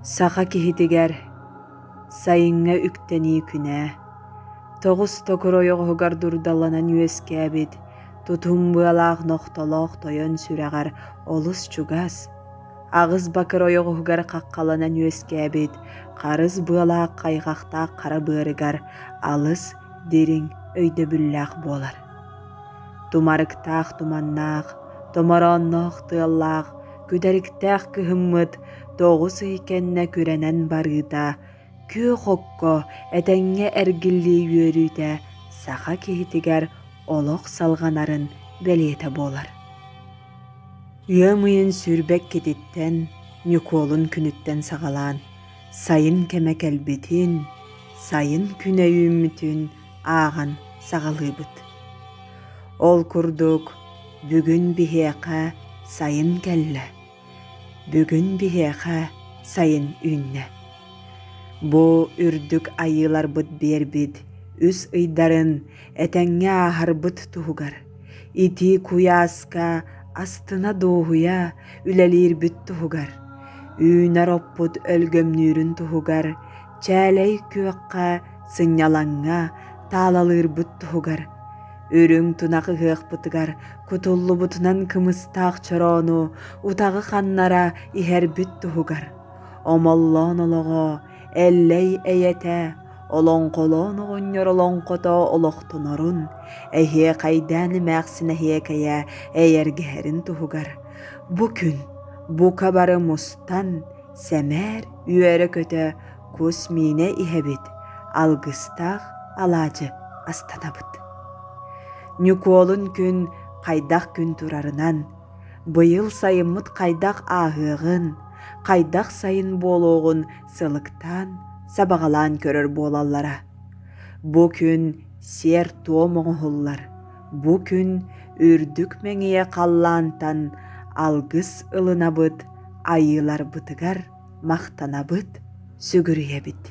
Саха киһитигэр сайыҥҥа үктэнии күнэ, тоҕус токур ойоҕоһугар дурдаланан үөскээбит тутум быалаах нохтолоох тойон сүрэҕэр олус чугас, аҕыс бакыр ойоҕоһугар хаххаланан үөскээбит харыс быалаах хайҕахтаах хара быарыгар алыс дириҥ өйдөбүллээх буолар. Тумарыктаах туманнаах, томороонноох тыаллаах, күдэриктээх кыһыммыт 9 ый кэннэ күрэнэн барыыта, күөх окко этэҥҥэ эргиллии үөрүүтэ саха киһитигэр олох салҕанарын бэлиэтэ буолар. Ыам ыйын сүүрбэккититтэн, Ньукуолун күнүттэн саҕалаан, сайын кэмэ кэлбитин, сайын күнэ үүммүтүн ааҕан саҕалыыбыт. Ол курдук, бүгүн биһиэхэ сайын кэллэ, бүгүн биһиэхэ сайын үүннэ. Бу үрдүк айыыларбыт биэрбит үс ыйдарын этэҥҥэ ааһарбыт туһугар, итии куйааска астына-дуоһуйа үлэлиирбит туһугар, үүнэр оппут өлгөмнүүрүн туһугар чээлэй күөххэ сынньалаҥҥа таалалыырбыт туһугар, үрүҥ тунах ыһыахпытыгар кутуллубутунан кымыстаах чороону утаҕы ханнара иһэрбит туһугар, омоллоон олоҕо, Эллэй эйэтэ, олоҥхолоон оҕонньор олоҥхото олохтонорун, эһиэхэйдээн эмээхсин эһиэкэйэ эйэргэһэрин туһугар, бу күн бука бары мустан, сэмээр үөрэ-көтө кус миинэ иһэбит, алгыстаах алаадьы астанабыт. Ньукуолун күн хайдах күн турарынан, быйыл сайыммыт хайдах ааһыаҕын, хайдах сайын буолуоҕун сылыктаан, сабаҕалаан көрөр буолаллара. Бу күн сиэр-туом оҥоһуллар, бу күн үрдүк мэҥиэ халлаантан алгыс ылынабыт, айыыларбытыгар махтанабыт, сүгүрүйэбит.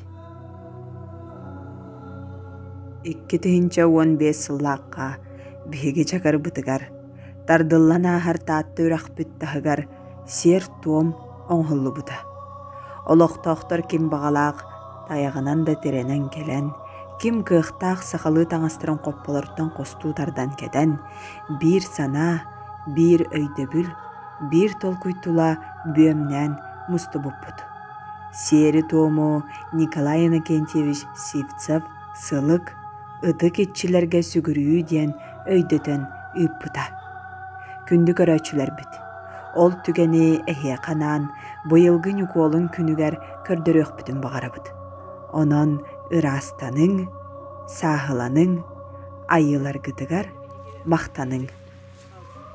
2015 сыллаахха биһиги Чакырбытыгар тардыллан ааһар Таатта үрэхпит таһыгар сиэр-туом оҥоһуллубута. Олохтоохтор ким баҕалаах тайаҕынан да тирэнэн кэлэн, ким кыахтаах сахалыы таҥастарын хопполоруттан хостуу тардан кэтэн, биир санаа, биир өйдөбүл, биир толкуй тула бүөмнээн мустубуппут. Сиэри-туому Николай Иннокентьевич Сивцев Сылык, ытык иччилэргэ сүгүрүйүү диэн өйдөтөн ыыппыта. Күндү көрөөччүлэрбит, ол түгэни эһиэхэ анаан быйылгы Ньукуолун күнүгэр көрдөрүөхпүтүн баҕарабыт. Онон ыраастаныҥ, сааһыланыҥ, айыыларгытыгар махтаныҥ. Бу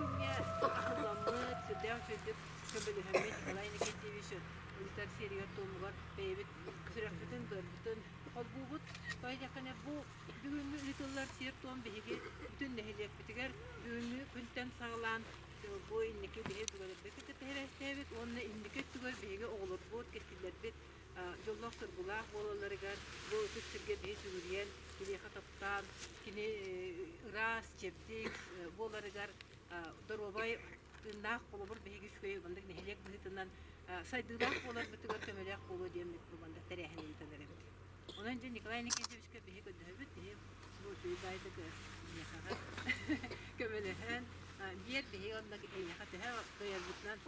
күҥҥэ аһылламмыт, сүрдээх үчүгэйдик көмөлөһөммүт Николай Иннокентьевич ыытар сиэригэр-туомугар бэйэбит сүрэхпитин-быарбытын холбуубут. Тоҕо диэтэххинэ, бу бүгүҥҥү ыытыллар сиэр-туом биһиги бүтүн нэһилиэкпитигэр бүгүҥҥү күнтэн саҕалаан бу инники биһи өбүгэлэрбит кытта тэһэрээстээбит уонна инники өттүгэр биһиги оҕолорбут, кэскиллэрбит дьоллоох-соргулаах буолалларыгар бу ытык сиргэ биһи сүгүрүйэн, киниэхэ таптаан, кини ыраас, чэбдик буоларыгар доруобай тыыннаах холобур биһиги үчүгэй маннык нэһилиэк быһыытынан сайдыылаах буоларбытыгар көмөлөөх буолуо диэммит бу маннык тэрээһин ыытан эрэбит. Онон дьэ Николай Никитичка биһи көрдөһөбүт, биһи бу үчүгэй баайдык миэхэҕэ көмөлөһөн биэр биһи онно эйиэхэ төһө кыайарбытынан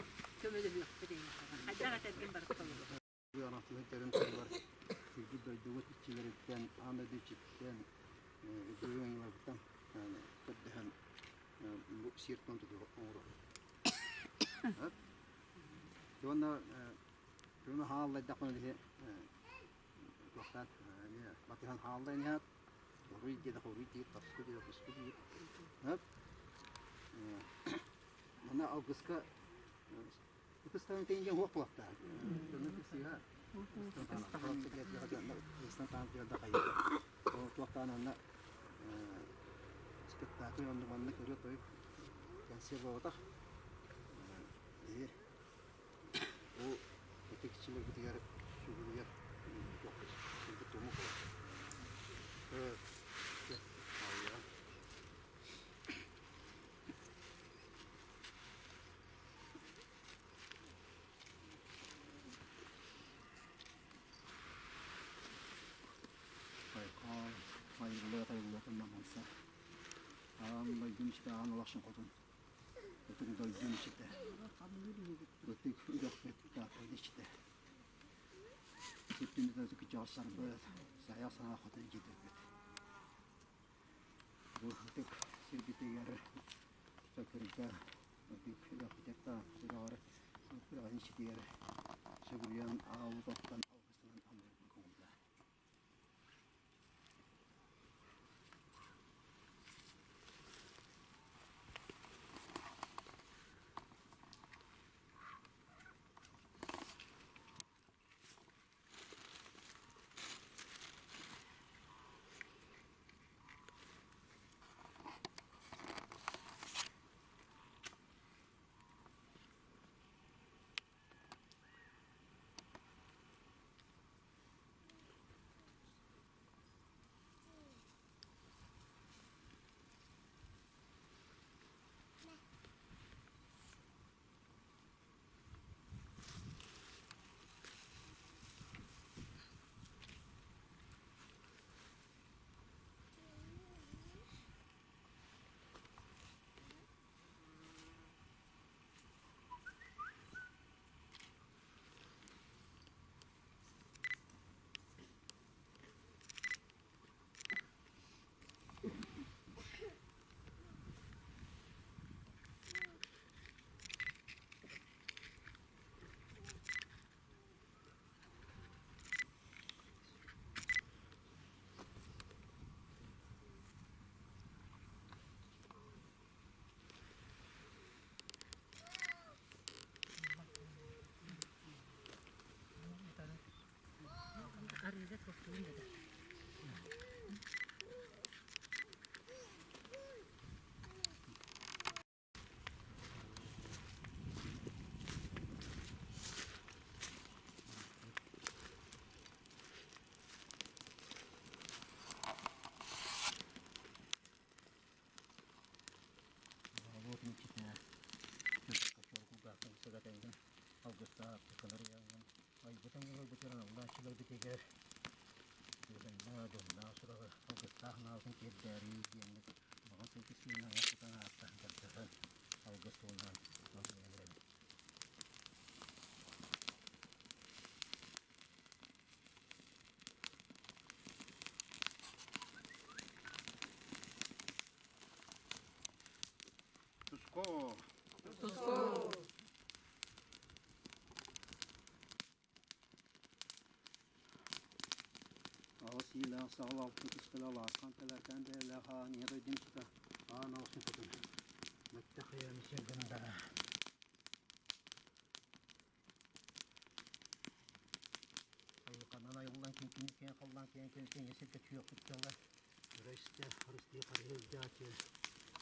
көмөлөһүөхпүт эйиэхэҕэ. Хайдах этэргин барыта толоруо. Арассыыйа тыллар сирбит дойдубут иччилэриттэн, аан дойду иччититтэн, үтүө ыҥырыктан көрдөһөн бу сиэр-туом тутуһу оҥоробут. Уонна күнү хааллайдахпына диһи туохтаан батыһан хааллайан иһээт хоруй диэтэ хоруй диир, тоску диэтэ тоску диир. Манна алгыска Ытыстарын тэйинген хуох буолахтаах. Туохтаан онно спектакль оннук маннык ырыа-тойук концерт буолбатах. Биһи бу ытык иччилэрбитигэр сүгүрүйэр туохпут туому буолар. Алахсын хотун ытык дойдум иччитэ, ытык үрэхпит Тааттабыт иччитэ. Ситтин ытык кыччаҕастарбыт, сайа саҥа хотун дьиэтэрбит. Бу ытык сирбитигэр Чакырга ытык үрэхпитигэр Тааттабытыгар үрэҕин иччитигэр сүгүрүйэн аалбыт оттон алгыстанан аныырбын көҥүллээ. Арыыга туохтуун да Оҕуруот иччитэ Чоркугаахтан сыгатайгын алгыстаах кынарыйаҥҥын айбытын ыларбытыгар аллааччыларбытыгар дьонноох дьонноох сураҕы алгыстаах наалатын тиэрдээри диэммит маҕан сылгы сиэнэ айах тутан ааттаан көрдөһөн алгыс тылынан алгыйан эрэбит. Туско! Туско! Аҕыс иилээх саҕалаабыт кистэлэ алааскан тэлэркээн бэйэлээх аан ийэ дойдум сыта аан алсын хотун мөттөх ийэм сиргин дара Айылҕанан айыллан киҥкиҥ киэҥ халлаан киэҥ киэҥ киэҥ сиргэ түһүөхпүт дьолло Өрөстө харыстыы харыһыйдааччы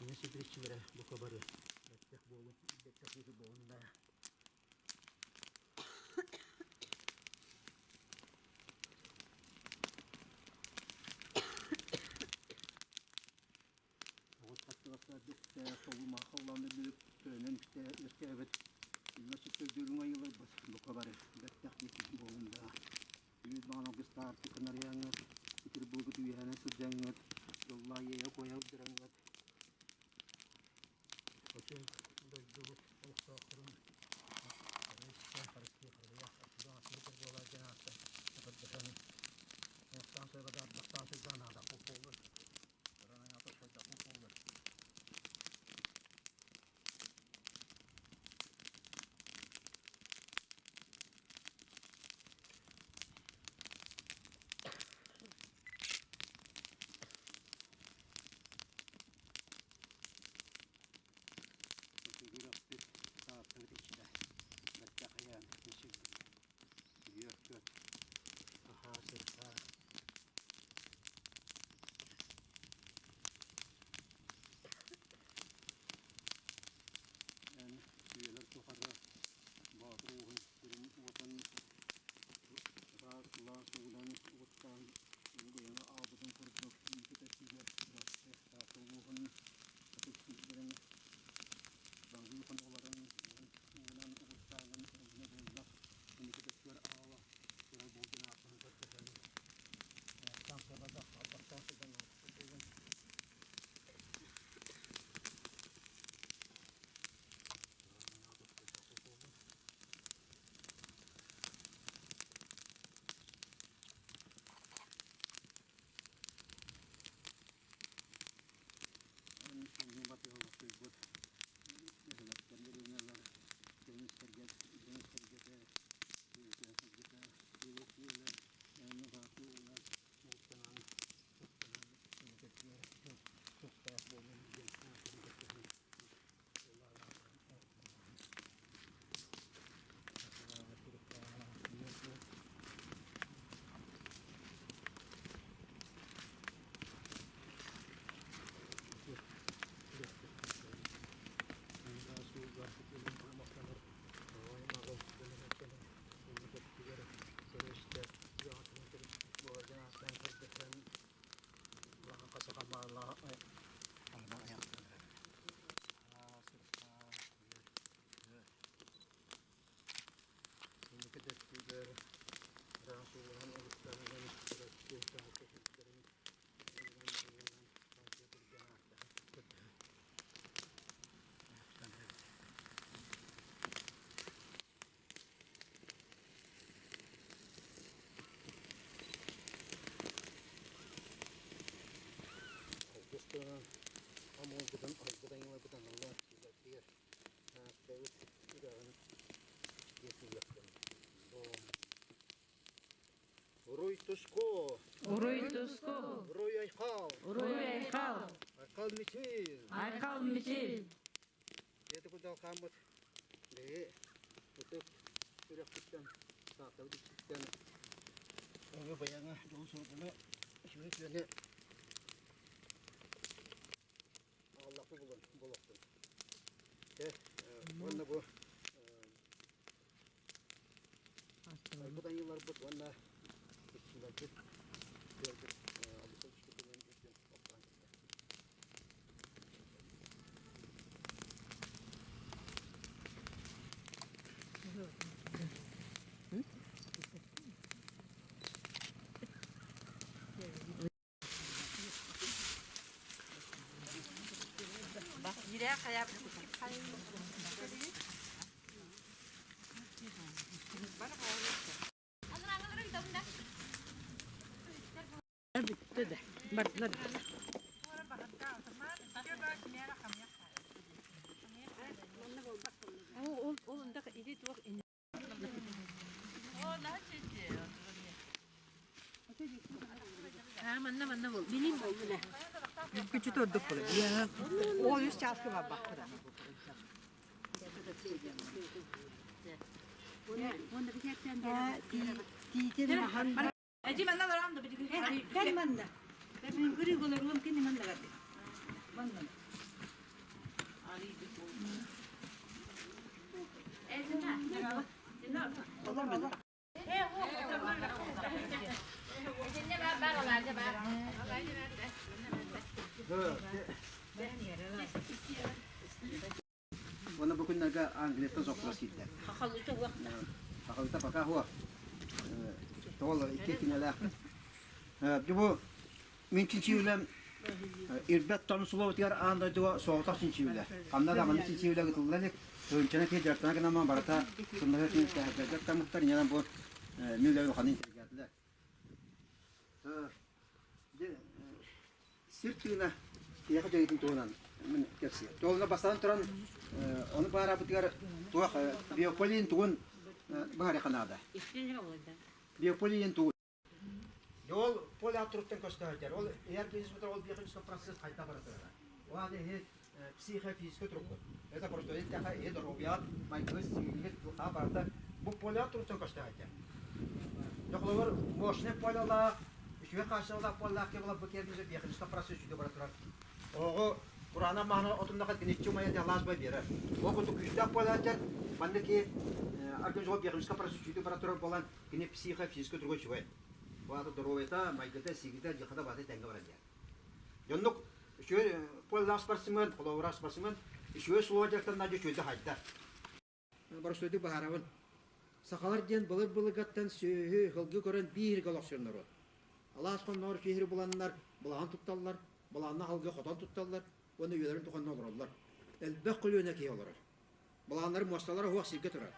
ийэ сирдэриччилэрэ бука бары бэттэх буолун бэттэх диэки буолунна Оҕус хаттыгастаах солумаах халлаан үрдүк төлөнөн үөскээбит Инна сүттөрдүрүҥ айыларбыт бука бары бэттэх диэки буолунда. Үүт маҥан алгыстаах кынарыйаҥҥыт, итир булгут үөһэнэн сылдьаҥҥыт, дьоллоо иэйэ куойа ылдьыраҥҥыт, Отун дойдубут олохтоохторун харыстыы харыстыы харыйа аттыган аттыгар буолар диэн ааттан көрдөһөн Охтоон сойбата ардахтаан сылдьан аадаппыт буоллун. Ыран айаата сойдаппыт буоллун. Үрэхпит Тааттабыт иччитэ бэртээхэйээн мичилбит үөр-көт аһаа сырсаа. туску! Уруй туску! Уруй айхал! Уруй айхал! Айхал мичил! Айхал мичил! Дьиэти кудалхааммыт биһи ытык үрэхпиттэн Тааттабыт иччиттэн өҥө байаҥа дьолу соргуну үчүгэй үтүөнү аҕаллахпыт булан буолуохтун. Уонна бу айбыт айыыларбыт уонна иччилэрбит күөлбүт алгыса түспүтүнэн үрдүн охтоон кэллэ. Бүттэ да. Бардылар. Ол ол иди туох Манна манна бол. Билим боллуна. Күчү ордук болар. Ол үс чааска барбахпыт. Эжи манна барам да Кэл манна. Көрүү болоруом кини манна барды. Манна. Уонна бу күннэргэ Англияттан соппура киирдэ. Хахалыта пока хуа. Тоҕолор икки кинэлээхпин. Бу мин чинчиилэм ирбэт тону сулуотугар аан дойдуга соҕотох чинчиилэ. Ханна да маннык чинчиилэ ытылла илик. Тыһыынчаны киһи дьарыктана гынан барыта сымнаһы дьарыктаммыттар. Инньэ бу мин үлэ улаханын интиригэээтилэр. Сир тыына киһиэхэ дьайыытын туһунан мин кэпсиэм. Туолуна бастаан туран ону баарабытыгар туох биополин тугун быһаарыахха наада. Биополин тугун. Ол поле туруктан көстөһөр. Ол эр бизнес ол биохимический процесс хайда баратыгар. Ол аны иһи психофизический турукпут. Это просто эттэхэ иһи доруобуйаҕыт, майгыгыт, сигилигит духаа барыта бу поле туруктан көстөһөр. Дохловор мощный полялаах, үчүгэй хаачыстыбалаах полялаах киһи буолар бу киэрмизе биохимический процесс үчүгэй бара турар. Оҕо кураанах маһына отуннаха тиниччи умайан алаас бай биэрэр. Ол курдук күүстээх полялар маннык киһи организм биохимический процесс үчүгэй бара турар буолан кини психофизический туруга үчүгэй. Ол аата доруобуйата, майгыта, сигилитэ, дьылҕата барыта тэҥҥэ барар диэн. Дьоннук үчүгэй поллаах спортсмен, холобура спортсмен үчүгэй суола дьарыктанна үчүгэйдик хайдар. Боростуойдук баһарабын. Сахалар диэн былыр-былыргаттан сүөһү, сылгы көрөн биир олохсуйар норуот. Алаас хонноор киһи буланнар былаан тутталлар, былаанна халгы хотон тутталлар уонна үйэлэрин туханна олороллор. Элбэх көлүөнэ киһи олорор. Былааннары муосталара уһуох сиргэ турар.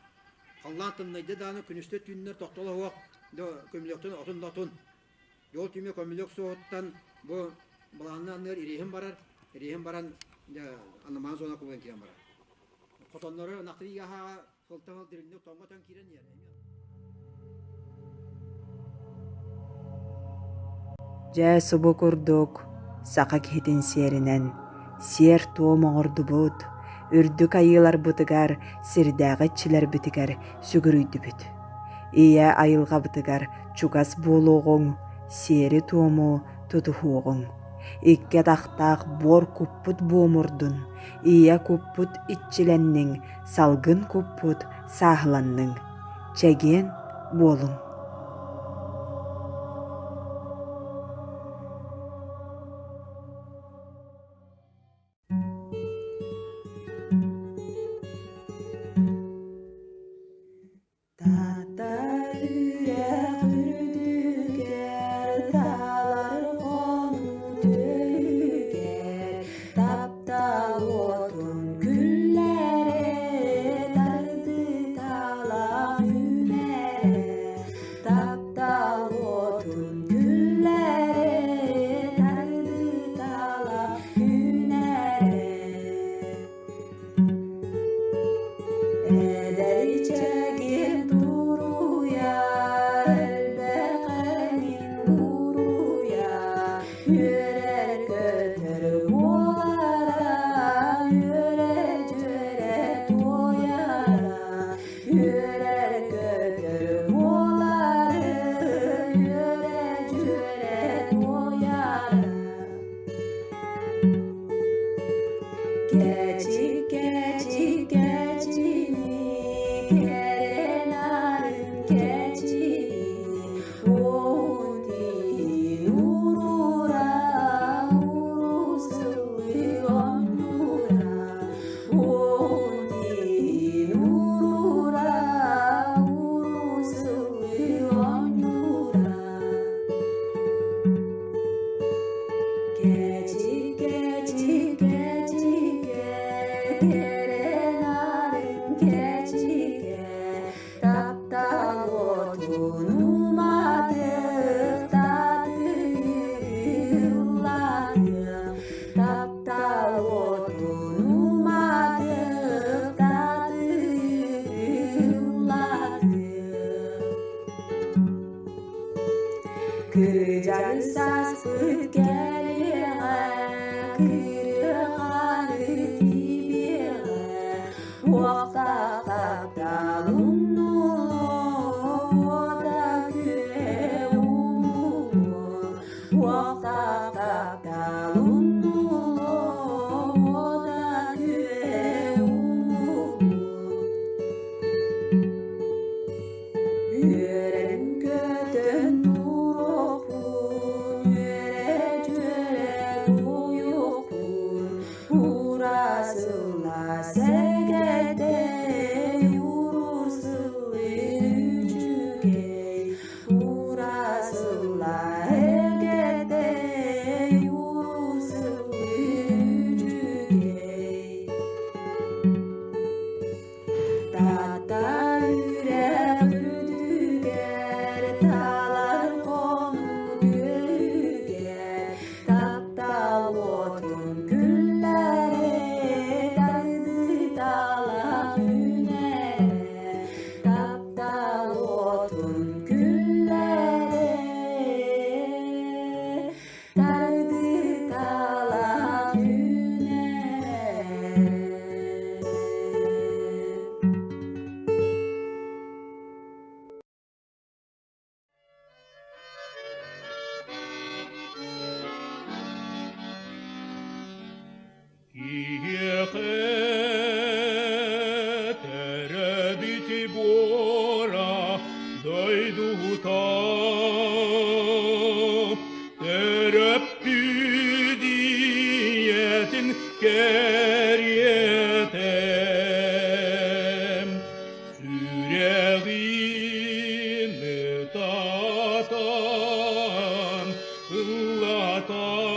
Халлаан тымныйда даҕаны күнүстэ түүннэр тохтоло уһуох көмүлүөктэн отун да отун. Дьол түмү көмүлүөк суоһуттан бу былаанна анныгар ириэһин барар, ириэһин баран анамаан зона кулан киирэн барар. Хотоннору ынахтыы игаһааҕа сылтан сыл дириҥник тоҥго тон киирэн иһэр. Дьэ, субу курдук, саха киһитин сиэринэн, сиэр-туом оҥордубут, үрдүк айыыларбытыгар, сирдээҕи иччилэрбитигэр сүгүрүйдүбүт. Ийэ айылҕабытыгар чугас буолуоҕуҥ, сиэри-туому тутуһуоҕуҥ. Икки атахтаах буор куппут буомурдун, ийэ куппут иччилэнниҥ, салгын куппут сааһыланныҥ. Чэгиэн буолуҥ. Таатта үрэх үрдүгэр таалар хонуу түөһүгэр таптал уотун күллэрэ тардыталаах үүнэрэ таптал уотун күллэрэ тардыталаах үүнэрэ. Эдэрчэгин туруйа элбэх эҥин. Кэрэ нарын кэчикэ, таптал уотун уматык татыыллатыа, таптал уотун уматык татыыллатыа. Кырдьар сааспыт кэлиэҕэ, кырыахары тибиэҕэ, уохтаах таптал умнулуо, уота күө умулуо, уохтаах таптал умнулуо, уота күө умулуо. Үөрэн-көтөн туруохпун, үөрэ-дьүөрэ туойуохпун, Ура сылла сэгэтэй, уруур сыллыр үчүгэй, Ура сылла эгэтэй, уруур сыллыр үчүгэй. Тата үрэх үрдүгэр, талар хонуу күөлүгэр, таптал уотун күллэрэ, тардыталах үүнэрэ, таптал уотун күллэрэ, тардыталах үүнэрэ. Киһиэхэ төрөөбүт буора дойдута төрөппүт ийэтин кэриэтэ сүрэҕин ытатан ыллатан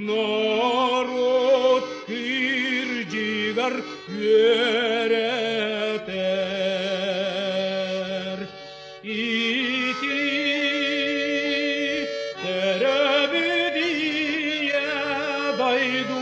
норуот кырдьыгар үөрэтэр. Ити төрөбүт ийэ дойду